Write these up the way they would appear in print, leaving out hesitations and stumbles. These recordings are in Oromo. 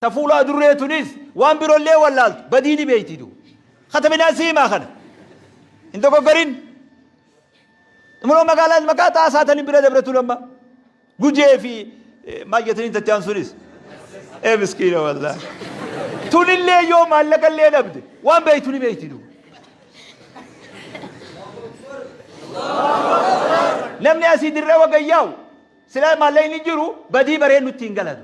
Ta fuula adurree tunis waan birollee wallaaltu badii ni beeyti du. Katabinaan si himaa kana. Hin dogoggorin. Immoo magaalaan maqaa xaasaa tani bira dabre tun amma. Gujee fi maal jettanii tatti aan sunis. Ee miskiina wallaahi. Tunillee yoo maallaqa illee dhabde waan beeytu ni beeyti du. Namni asii dirree wagayyaa'u Silaa maallaqni hin jiru badii baree nutti hin galatu.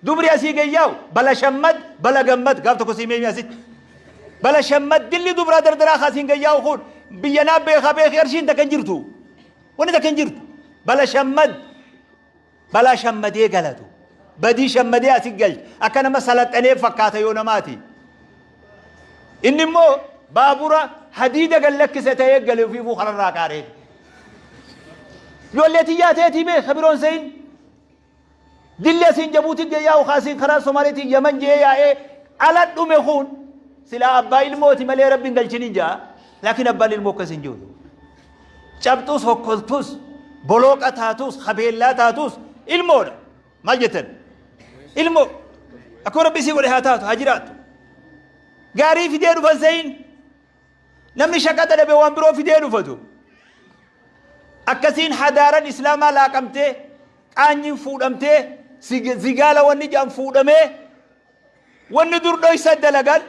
Dubri asii gayyaa'u bala shammad bala gammad gaaf tokko sii meemi asitti. Bala shammad dilli dubraa dardaraa kaasiin gayyaa'u kun biyya naa beekaa beeki arshiin takka hin jirtu. Wanni takka hin jirtu. Bala shammad balaa shammadee galatu. Badii shammadee asi galcha. Akka nama salaxanee fakkaata yoo namaati. Inni immoo baabura hadiida gad lakkise ta'ee gale ofiifuu kararraa qaaree. Ijoollee tiyyaa teetii beek ka biroon se'in. Dilli asiin Jabuutii gee yaa'u kaasiin karaa Somaaliitiin Yaman jee yaa'ee ala dhume kun silaa abbaa ilmooti malee rabbi hin galchin hin ja'a. Laakiin abbaan ilmoo akkas hin jiru. Cabxus hokkoltus bolooqa taatus habeellaa taatus ilmoodha. Maal jettan? Ilmoo akkuma rabbi isii godhe haa taatu haa jiraattu. Gaarii fidee dhufan se'in. Namni shaqaxa dhabe waan biroo fidee dhufatu. Akkasiin hadaaran islaamaa laaqamtee qaanyiin fuudhamtee zigaala wanni jedhan fuudhamee wanni dur dhoysa dalagan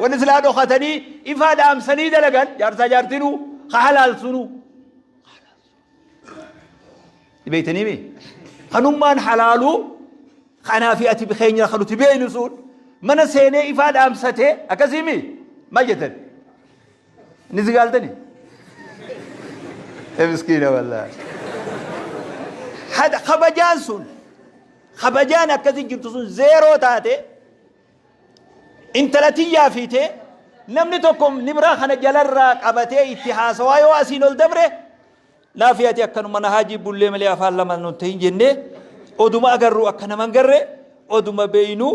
wanni silaa dhokatanii ifaa dhaamsanii dalagan jaarsaa jaartinuu ka halaalsunuu. Beeytanii mi? Kanummaan halaaluu kanaa fi ati keenya kan nuti beeynu sun mana seenee ifaa dhaamsatee akkasii mi? Maal jettan? Ni si gaaltani? Ee miskiina wallaahi. Kabajaan sun kabajaan akkasii jirtu sun zeeroo taate intala tiyyaa fiitee namni tokko nibraa kana jalarraa qabatee itti haasawaa yoo asiin ol dabre Naafi ati akkanuma na haajii bullee malee afaan lama nun ta'in jennee oduma agarru akka nama hin garre oduma beeynu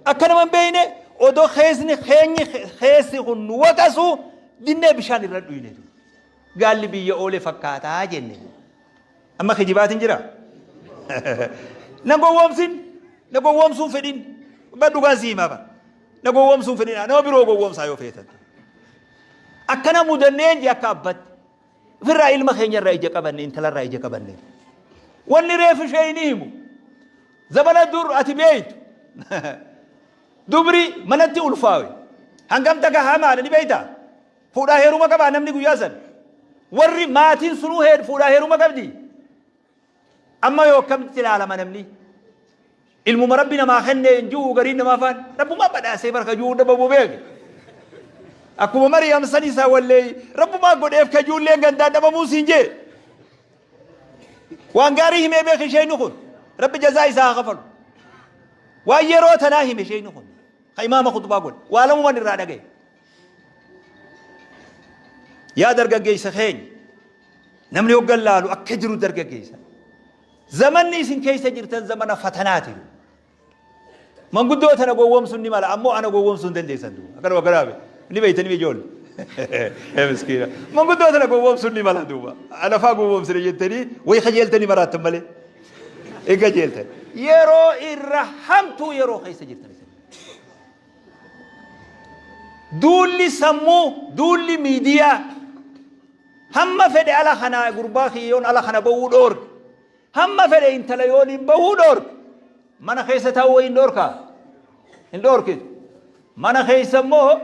akka nama hin beeyne odoo keessni keenyi keessi kun nu waqasu dinnee bishaan irra dhuyne gaalli biyya oole fakkaataa jenne. Amma kijibaatiin jira. Na gowwoomsin na gowwoomsuun fedhin ba dhugaan si himaa bara. Na gowwoomsuun fedhin nama biroo gowwoomsaa yoo feetan. Akkana mudanneen jee akka abbatti. Ofirraa ilma keenya irraa ija qabanne intala irraa ija qabanne. Wanni reefu ishee hin himu. Zabana dur ati beeytu. Dubri manatti ulfaawe. Hangam takka hamaadha ni beeyta. Fuudhaa heeruma qabaa namni guyyaa san. Warri maatiin sunuu fuudhaa heeruma qabdi. Amma yoo akkamitti ilaalama namni? Ilmuma Rabbi namaa kenne hin ji'u gariin namaa faan Rabbumaa badhaasee bar ka ji'uu dhabamu beeke. Akkuma Mariyam san isaa wallee Rabbumaa godheef ka ji'ulleen gandaan dhabamuu siin jee. Waan gaarii himee beeke isheen kun Rabbi jazaa isaa haa kafalu. Waan yeroo tanaa hime isheen kun ka imaama khutbaa godhe waa lamuman irraa dhagaye. Yaa dargaggeessa keenya namni hoggan laalu akka jiru dargaggeessa. Zamanni isin keessa jirtan zamana fatanaati. Manguddoo tana gowwoomsuun ni mala ammoo ana gowwoomsuu hin dandeessan duuba. Akkanuma garaabe ni beeytanii ijoollee. Ee miskiina. Manguddoo tana gowwoomsuun ni mala duuba. Ana faa gowwoomsine jettanii wayi kajeeltanii maraattan malee. Hin kajeeltan. Yeroo irra hamtuu yeroo keessa jirtan isin. Duulli sammuu, duulli miidiyaa Hamma fedhe ala kana gurbaa kiyya yoon ala kana bahuu dhoorke. Hamma fedhe intala yoon hin bahuu dhoorke. Mana keessa taa'uu wayi hin dhoorkaa? Hin dhoorkitu. Mana keessa immoo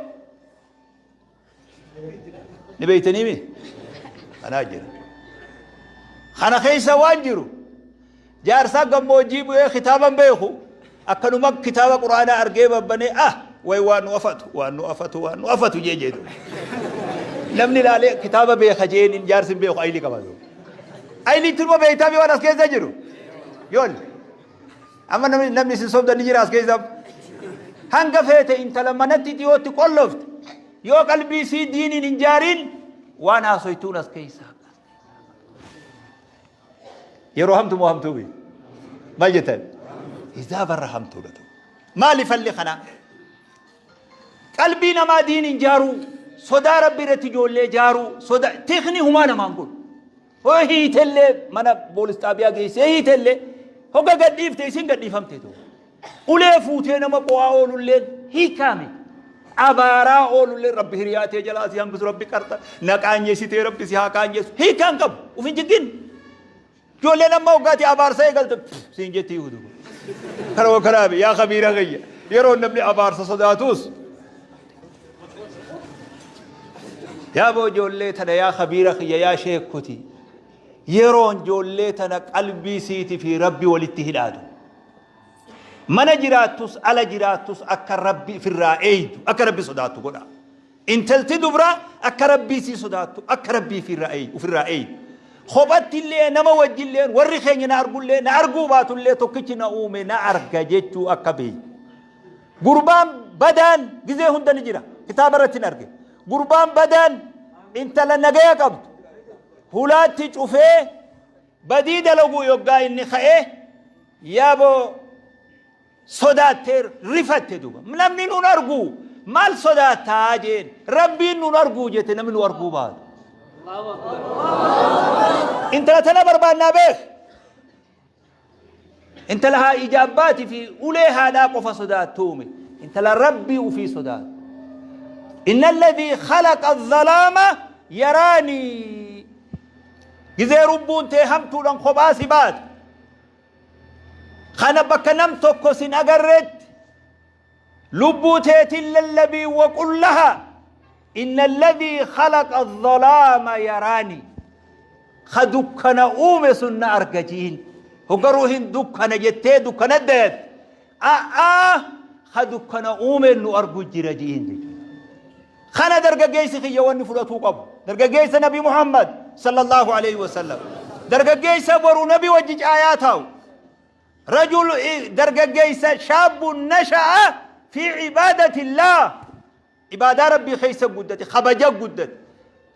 ni beeytanii mi? Kanaa jira. Kana keessa waan jiru Jaarsaa gammoojjii bu'ee kitaaba hin beeku. Akkanuma kitaaba quraanaa argee babbanee ah way waan nu afatu waan nu afatu waan nu afatu jee jedhu. Namni ilaalee kitaaba beeka jeen jaarsi hin beeku ayilii qaba. Ayilii turma beektaa waan as keessa jiru. Yoon amma namni isin sobdan ni jira as keessa. Hanga feete intala manatti dhiyootti qollofte yoo qalbii isii diiniin hin jaariin waan haasoytuun as keessa. Yeroo hamtu moo hamtuu miti? Maal jettan? Hizaaba irra hamtuudha ta'u. Maali falli kanaa? Qalbii namaa diiniin jaaruu, sodaa rabbi irratti ijoollee jaaruu, sodaa tikni humaa namaan godhu. Hoo hiitellee mana poolis xaabiyaa geessee hiitellee hogga gadhiifte isin gadhiifamte ta'u. Ulee fuutee nama qo'aa oolulleen hiikaa miti. Abaaraa oolulleen Rabbi hiriyaa tee jalaa si hambisu, Rabbi qarxa na qaanyessitee Rabbi si haa qaanyessu. Hiikaa hin qabu. Uf hin jiggin. Ijoolleen amma hoggaati abaarsa eegalte siin jetti hudu. Kana kanaafi yaa kabiira kiyya yeroo namni abaarsa sodaatus yaa boo ijoollee tana yaa kabiira kiyya yaa sheekoti yeroon ijoollee tana qalbii siiti fi Rabbi walitti hidhaatu. Mana jiraattus ala jiraattus akka Rabbi ifirraa eeydu akka Rabbi sodaattu godha. Intalti dubraa akka Rabbii isii sodaattu akka Rabbii ufirraa eeydu. Kophatti illee nama wajji illee warri keenya na argullee na arguu baatullee tokkichi na uume na arga jechuu akka beeytu. Gurbaan badaan gizee hunda ni jira. Kitaaba irratti hin arge. Gurbaan badaan intala nagaya qabdu hulaatti cufee badii dalaguu yoggaa inni ka'e yaaboo sodaattee rifatte duuba. Namni nun argu maal sodaattaa jeen Rabbiin nun arguu jette namni nu arguu baatu. Intala tana barbaannaa beek. Intala haa ija abbaatii fi ulee haadhaa qofa sodaattuumi. Intala Rabbii ufii sodaattu. Inna alladhii khalaqa adh-dhalaama yaraanii. Gizee rubbuun tee hamtuudhaan kophaa si baate. Kana bakka nam tokko sin agarretti lubbuu teetiin lallabii waqul laha inna alladhii khalaqa adh-dhalaama yaraanii. Ka dukkana uume sun na arga jiin. Hogga ruuhin dukkana jettee dukkana dayatte. A'aa ka dukkana uumeen nu argu jira jiin jechuudha. Kana dargaggeessi kiyya wanni fudhatuu qabu. Dargaggeessa Nabi Muhammad sallallahu alaihi wasallam. Dargaggeessa boru Nabi wajji caayaa taa'u. Rajul dargaggeessa shaabbu nasha'a fi ibaadatillah. Ibaadaa Rabbii keessa guddate, kabaja guddate.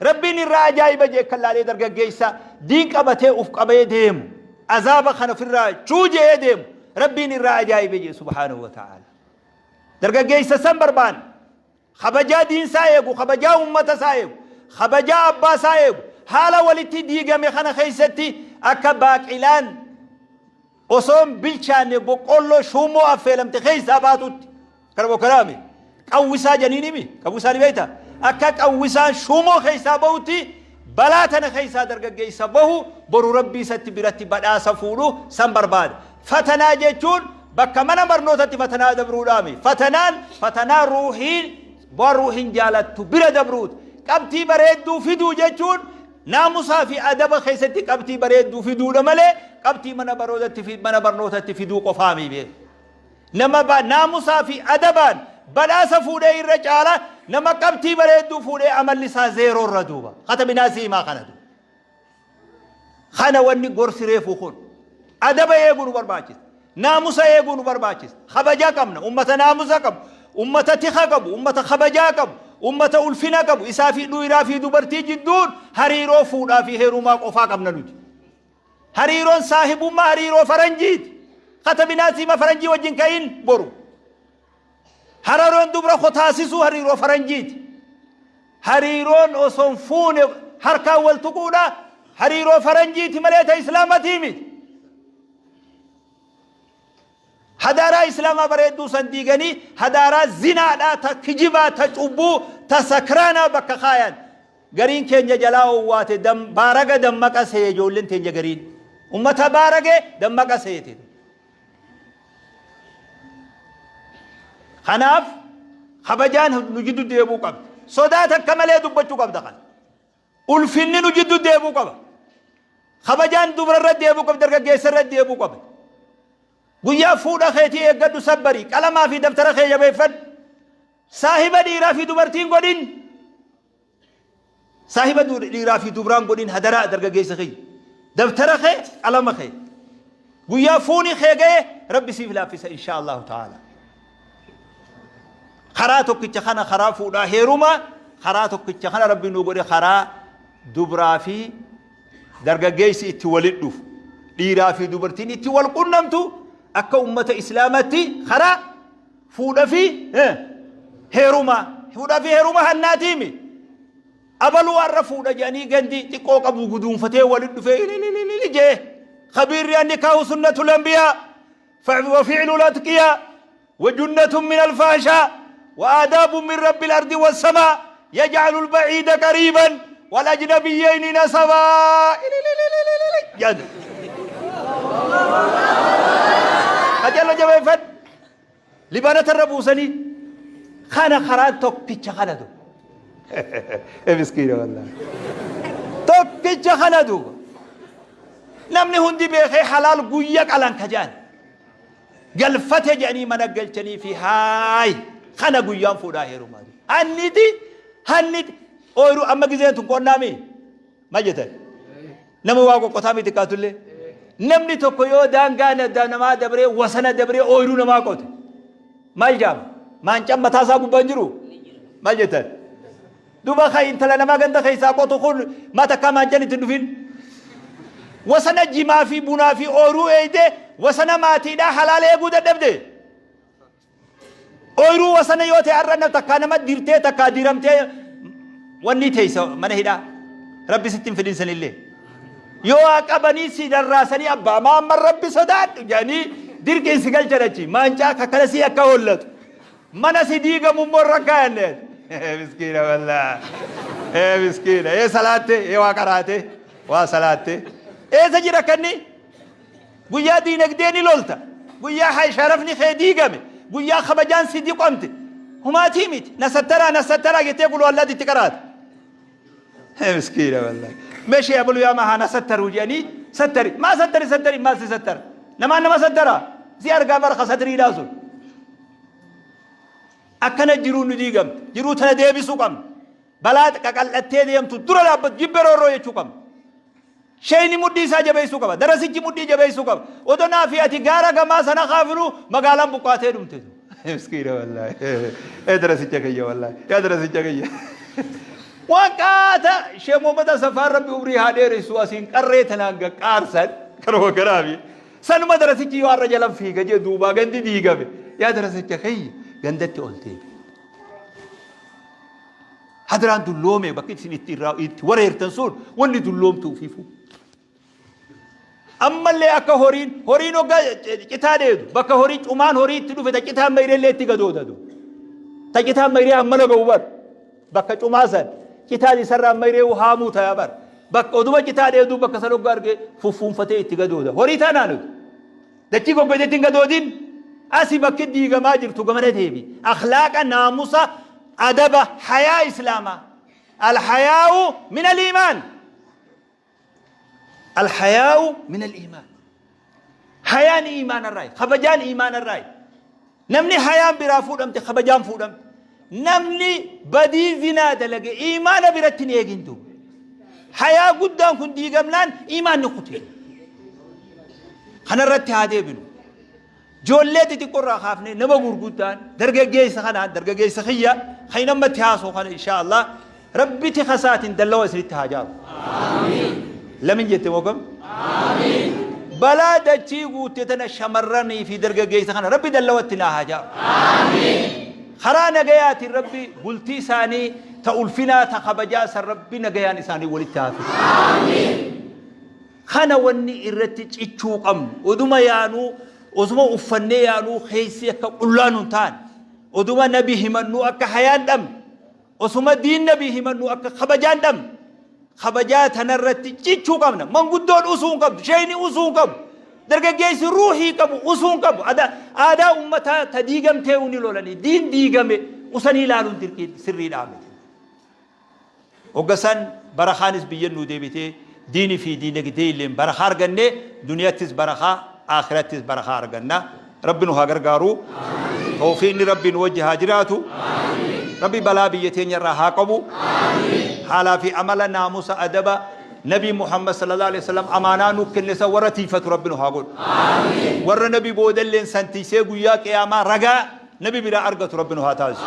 Rabbiin irraa ajaa'iba jee kan laalee dargaggeessa diin qabatee uf qabee deemu. Azaaba kana ofirraa chuujee deemu. Rabbiin irraa ajaa'ibe jee subhaanahu wa ta'ala. Dargaggeessa san barbaanna. Kabajaa diin isaa eegu, kabajaa ummata isaa eegu, kabajaa abbaa isaa eegu, haala walitti diigame kana keessatti akka baaqilaan osoo hin bilchaanne boqqoolloo shuummoo affeelamte keessaa baatutti. Kana bokkaraame qawwisaa janiin himi, qawwisaa ni beekta. Akka qawwisaan shuumoo keessaa bahutti balaa tana keessaa dargaggeessa bahu boru Rabbii isatti biratti badhaasa fuudhu san barbaada. Fatanaa jechuun bakka mana barnootatti fatanaa dabruudhaami. Fatanaan fatanaa ruuhiin waan ruuhiin jaalattu bira dabruuti. Qabxii bareedduu fiduu jechuun naamusaa fi adaba keessatti qabxii bareedduu fiduudha malee qabxii mana baroodatti fi mana barnootatti fiduu qofaami beeku. Nama ba naamusaa fi adabaan badhaasa fuudhee irra caala nama qabxii bareedduu fuudhee amalli isaa zeeroo irra duuba. Katabinaa si himaa kana duuba. Kana wanni gorsi reefuu kun. Adaba eeguu nu barbaachisa. Naamusa eeguu nu barbaachisa. Kabajaa qabna. Ummata naamusa qabu. Ummata tika qabu. Ummata kabajaa qabu. Ummata ulfina qabu. Isaa fi dhiiraa fi dubartii jidduun hariiroo fuudhaa fi heerumaa qofaa qabna nuti. Hariiroon saahibummaa hariiroo faranjiiti. Katabinaa siima faranjii wajjin ka'in boru. Hariiroon dubra kotaasisuu hariiroo faranjiiti. Hariiroon osoo hin fuune harkaan wal tuquudha hariiroo faranjiiti malee ta islaamatii miti. Hadaaraa islaamaa bareedduu san diiganii hadaaraa zinaadhaa ta kijibaa ta cubbuu ta sakraanaa bakka kaayan. Gariin keenya jalaa owwaate dam, baaraga dammaqa seeye ijoolleen teenya gariin. Ummata baarage dammaqa seete. Kanaaf kabajaan nu jiddu deebuu qabdi. Sodaa takka malee dubbachuu qabda kana. Ulfinni nu jiddu deebuu qaba. Kabajaan dubra irra deebuu qabdi, dargaggeessa irra deebuu qaba. Guyyaa fuudha keetii eeggadhu sabbari, qalamaa fi daftara kee jabeeffadhu. Saahiba dhiiraa fi dubartiin godhin. Saahiba dhiiraa fi dubraan godhin hadaraa dargaggeessa kiyya. Dabtara kee qalama kee. Guyyaa fuuni kee ga'e Rabbi siif laaffisa inshaa Allahu ta'ala. Karaa tokkicha kana karaa fuudhaa heerumaa karaa tokkicha kana Rabbi nuu godhe karaa dubraa fi dargaggeessi itti walit dhufu dhiiraa fi dubartiin itti wal qunnamtu akka ummata islaamatti karaa Fuudha fi heeruma. Fuudha fi heeruma hannaatiimi. Abaluu har'a fuudha jedhanii gandi xiqqoo qabu guduunfatee walitti dhufee ilililili jee. Kabiirri anni kaahu sunnatul anbiyaa. وفعل الأتقياء وجنة من الفحشاء وآداب من رب الأرض والسماء يجعل البعيد قريبا والأجنبيين نسبا jedhu. Qajeello jabeeffadhu. Libana tarra buusanii kana karaan tokkicha kana duuba. Miskiina wallaahi. Tokkicha kana duuba. Namni hundi beekee halaal guyya qalan ka jedhan. Galfate jedhanii mana galchanii fi haay kana guyyaan fuudhaa heerumaa. Hanniti hanniti ooyiruu amma gizeen tun qonnaa mii maal jettan? Nama waa qoqqotaa miti xiqqaatullee. Namni tokko yoo daangaa namaa dabree wasana dabree ooyiruu namaa qote maal jaama? Maancaan mataa isaa gubbaa hin jiru? Maal jettan? Duuba kan intala namaa ganda keessaa qotu kun maa takkaa maancaan itti hin dhufin? Wasana jimaa fi bunaa fi ooyiruu eegdee wasana maatiidhaa halaala eeguu dadhabde. Ooyruu wasana yoo ta'e har'a na takkaa nama dirtee takkaa diramtee wanni teessa mana hidhaa. Rabbi sitti hin fidin sanillee. Yoo haa qabanii si rarraasanii abbaa maamman rabbi sodaadhu jedhanii dirqiin si galchan achi maancaa kakkala si akka hollatu. Mana si diigamu immoo irra kaa'anneen. Miskiina wallaa. Ee miskiina. Ee salaatte ee waa qaraate waa salaatte. Eessa jira kanni? Guyyaa diinagdee ni lolta. Guyyaa hay sharafni kee diigame. Guyyaa kabajaan si diqamte. Humaatii miti. Na sattaraa na sattaraa jettee qul wallaati itti qaraata. Miskiina wallahi. Meshee abalu yaa mahaa na sattaruu jedhanii sattari. Maa sattari sattari maal si sattara? Namaan nama sattara. Si argaa bara ka satriidhaa sun. Akkana jiruu nu diigamte. Jiruu tana deebisuu qabna. Balaa qaqal'attee deemtu dura dhaabbatu jibbe roorroo jechuu qabna. Sheeyni mudhii isaa jabeessuu qaba. Darasichi mudhii jabeessuu qaba. Odoo naa fi ati gaara gamaa sana kaafnu magaalaan buqqaatee dhumte. Miskiina wallaahi. Ee darasicha kiyya wallaahi. Yaa darasicha kiyya. Waan qaata Sheekh Muhammad Asafaan Rabbi umrii haa dheeressu asiin qarree tanaan gaqqaarsan kanuma garaafi. Sanuma darasichi yoo har'a jalan fiiga jee duubaa gandi diigame. Yaa darasicha kiyya gandatti ol deebi. Hadraan dulloome bakki isin itti irraa itti wareertan sun wanni dulloomtu ufiifuu. Ammallee akka horiin horiin hoggaa citaa dheedu bakka horii cumaan horii itti dhufe ta citaan mayrellee itti gadoodatu. Ta citaan mayree hammana ga'u bar bakka cumaa san citaan isarraa mayree haamuu ta'a bar bakka oduma citaa dheedu bakka san hoggaa argee fuffuunfatee itti gadooda. Horii taanaa nuti. Dachii goggoytetti hin gadoodin. Asi bakki diigamaa jirtu gamana deebi. Akhlaaqa, naamusa, adaba, hayaa islaamaa. Alhayaa'u min al-iimaan. Alhayaa'u min al-iimaan. Hayaan iimaanarraayi. Kabajaan iimaanarraayi. Namni hayaan biraa fuudhamte kabajaan fuudhamte. Namni badii zinaa dalage iimaana biratti hin eegin duuba. Hayaa guddaan kun diigamnaan iimaanni kute. Kanarratti haa deebinu. Ijoollee xixiqqoo irraa kaafnee nama gurguddaan dargaggeessa kanaan dargaggeessa kiyya kan inni ammatti haasoo kana inshaa Allah Rabbi tika isaatiin dallawa isinitti haa jaaru. Lamin jette moo kam? Balaa dachii guutte tana shamarranii fi dargaggeessa kana Rabbi dallawatti naa haa jaaru. Karaa nagayaatiin Rabbi bultii isaanii ta ulfinaa ta kabajaa san Rabbi nagayaan isaanii walitti haa fidu. Kana wanni irratti cichuu qabnu oduma yaanuu osuma uffannee yaanuu keessi akka qullaa nun taane oduma nabi himannuu akka hayaan dhabne Osuma diin nabii himannu akka kabajaa hin dhabne. Kabajaa tanarratti cichuu qabna. Manguddoon usuu hin qabdu. Sheeyni usuu hin qabu. Dargaggeessi ruuhii qabu usuu hin qabu. Aadaa ummataa ta diigamtee ni lolanii. Diin diigame usanii ilaaluun dirqii sirriidhaa miti. Hogga san barakaanis biyya nuu deebitee diini fi diinagdee illeen barakaa arganne duniyattis barakaa aakhirattis barakaa arganna. Rabbi nu haa gargaaru. Tawfiiqni Rabbi nu wajji haa jiraatu. Rabbi balaa biyya teenya irraa haa qabu. Haalaa fi amala naamusa adaba Nabi Muhammad sallallahu alaihi wasallam amaanaa nu kenne san warra tiifatu Rabbi nu haa godhu. Warra Nabi boodalleen san tiisee guyyaa qiyaamaa ragaa Nabi biraa argatu Rabbi nu haa taasisu.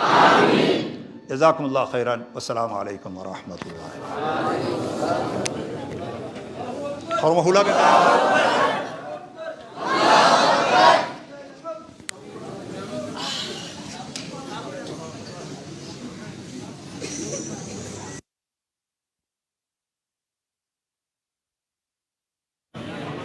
جزاكم الله خيرا والسلام عليكم ورحمة الله.